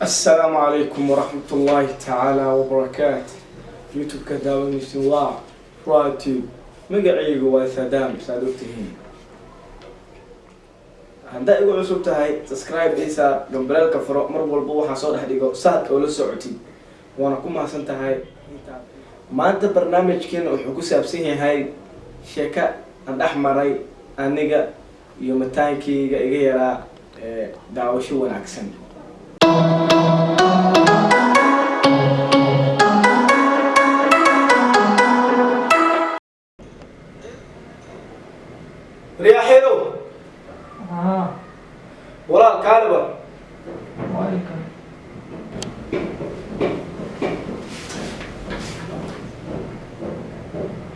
Asalaamu calaykum waraxmatullaahi tacaala wabarakaat. YouTube-ka daawanaysin waa Ratube. Magacaygu waa Sadam. Saad ogtihiin, haddaa igu cusub tahay, subscribe isa, gambaleelka furo, mar walba waxaa soo dhex dhigo saad oo la socotid. Waana ku mahadsan tahay. Maanta barnaamijkeena wuxuu ku saabsan yahay sheeko aan dhex maray aniga iyo mataankeyga iga yaraa. Ee daawasho wanaagsan. Riyaaxeedow. Ah. Walaal kaaliba. Welcome.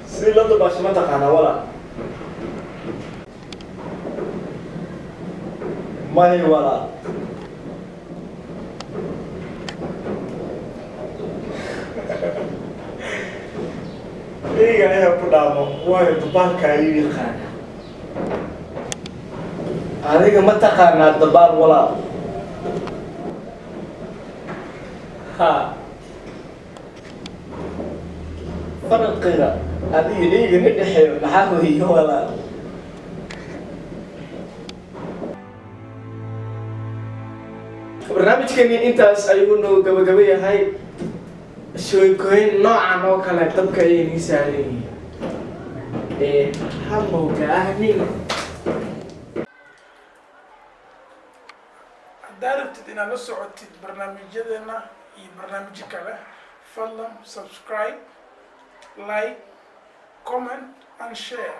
Si la dabaasho ma taqaanaa, walaal? May, walaal. Iga ayaa ku dhaamo, waayo dabaalka ayuu yaqaanaa. Adiga ma taqaanaa dabaal, walaal? Ha, farqiga adiga iiga na dhexeeyo maxaa weeye, walaal? Barnaamijkeeni intaas ayuu noo gabagaba yahay. Sheekooyin noocan oo kale dabka ayay nii saaran yihiin ee hamowgaahnin. Haddaa rabtid inaad la socotid barnaamijyadeena iyo barnaamijyo kale, fadlan subscribe, like, comment and share.